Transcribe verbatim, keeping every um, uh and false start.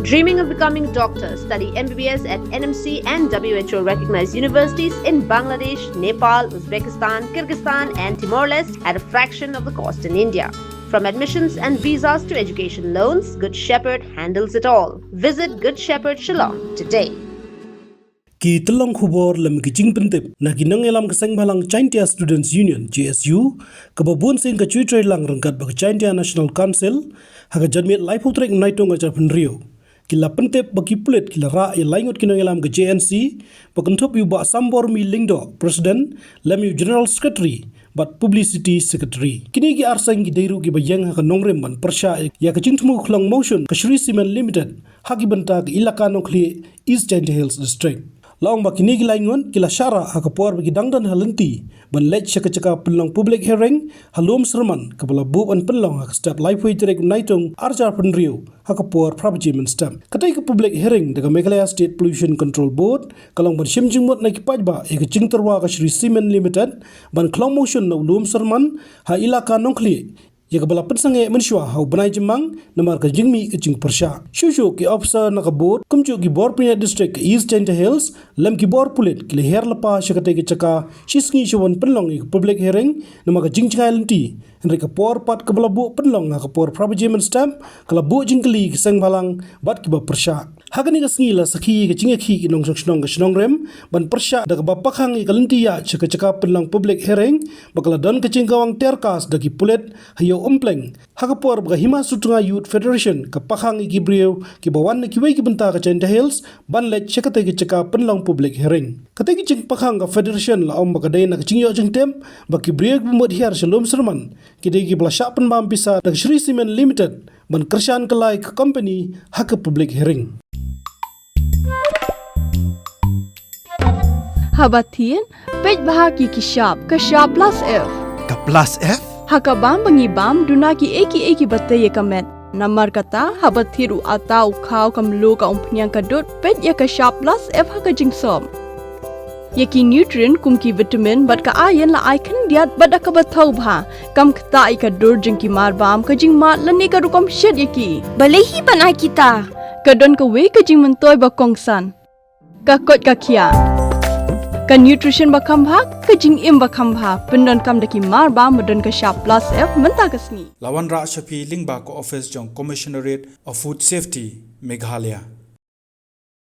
Dreaming of becoming a doctor? Study M B B S at N M C and W H O recognized universities in Bangladesh, Nepal, Uzbekistan, Kyrgyzstan, and Timor Leste at a fraction of the cost in India. From admissions and visas to education loans, Good Shepherd handles it all. Visit Good Shepherd Shillong today. Ki tyllong khubor lem ki jingpyntip na ki nongïalam ka seng bhalang Jaintia Students Union, J S U, kaba bun sien ka ju trei lang ryngkat bad ka Jaintia National Council, ha ka janmiet laiphew tarik Naitung arhajar phew. Ki la pyntip ba ki pulit ki la rah ïa laingut ki nongïalam ka J N C, ba kynthup ïa u Bah Sambormi Lyngdoh, President, lem ïa u General Secretary bad Publicity Secretary. Kine ki arseng ki dei ruh kiba ïeng ha ka nongrim ban pyrshah ïa ka jingthmu khlong motion ka Shree Cement Limited ha ki bynta ka Elaka Nongkhlieh, East Jaintia Hills District. La ong ba kine ki laingut ki la shah rah ha ka por ba ki dang don ha lynti ban leit sha ka jaka pynlong public hearing ha Lum Syrman, kaba la buh ban pynlong ha ka step laiphew tarik Naitung arhajar phew, ha ka por phra baje mynstep. Katei ka public hearing da ka Meghalaya State Pollution Control Board ka long ban shim jingmut na ki paidbah ïa ka jingtyrwa ka Shree Cement Limited ban khlong motion na u Lum Syrman ha Elaka Nongkhlieh, ïa kaba la pynsangeh mynshuwa ha u bnai Jymmang namar ka jingmih ka jingpyrshah. Shuh shuh ki officer na ka board, kumjuh ki bor pynïaid district ka East Jaintia Hills lem ki bor pulit, ki la hiar lypa sha katei ka jaka shisngi shuwa ban pynlong ïa ka public hearing namar ka jingjngai lynti. Hynrei ka por pat kaba la buh pynlong ha ka por phra baje mynstep, ka la buh jingkylli ki seng bhalang bad kiba pyrshah. Ha kane ka sngi la sakhi ïa ka jingïakhih ki nongshong shnong ka shnong rim ban pyrshah da kaba pakhang ïa ka lynti ïaid sha ka jaka pynlong public hearing, ba ka la don ka jingkawang tear gas da ki pulit ha Ïew Umpleng, ha ka por ba ka Hima Sutnga Youth Federation ka pakhang ïa ki briew kiba wan na kiwei ki bynta ka Jaintia Hills ban leit sha katei ka jaka pynlong public hearing. Katei ka jingpakhang ka federation la ong ba ka dei na ka jingïoh jingtip ba ki briew kiba mut hiar sha Lum Syrman ki dei kiba la shah pynbam pisa da ka Shree Cement Limited ban kyrshan kylla ïa ka company ha ka public hearing. Haba thied, peit bha ki ki shap, ka shap plus F. Ka plus F? Ha ka bam ba ngi bam, duna ki ei ki ei kiba tei ïa ka met. Namar kata, haba thied u atta, u khaw, ka mluh, ka umphniang, ka dud, peit ïa ka shap plus F ha ka jingsop. Ïa ki nutrient kum ki vitamin bad ka iron la ai khyndiat bad da kaba thaw bha. Kam ktah ïa ka dur jong ki marbam, ka jingmad lane ka rukom shet ïa ki. Balei hi ban ai kita? Ka don kawei ka jingmyntoi ba kongsan. Ka koit ka khiah. Ka nutrition ba kham bha, ka jingim ba kham bha. Pyndonkam da ki marbam ba don ka shap plus F mynta ka sngi. La wanrah sha phi lyngba ka office jong Commissionerate of Food Safety, Meghalaya.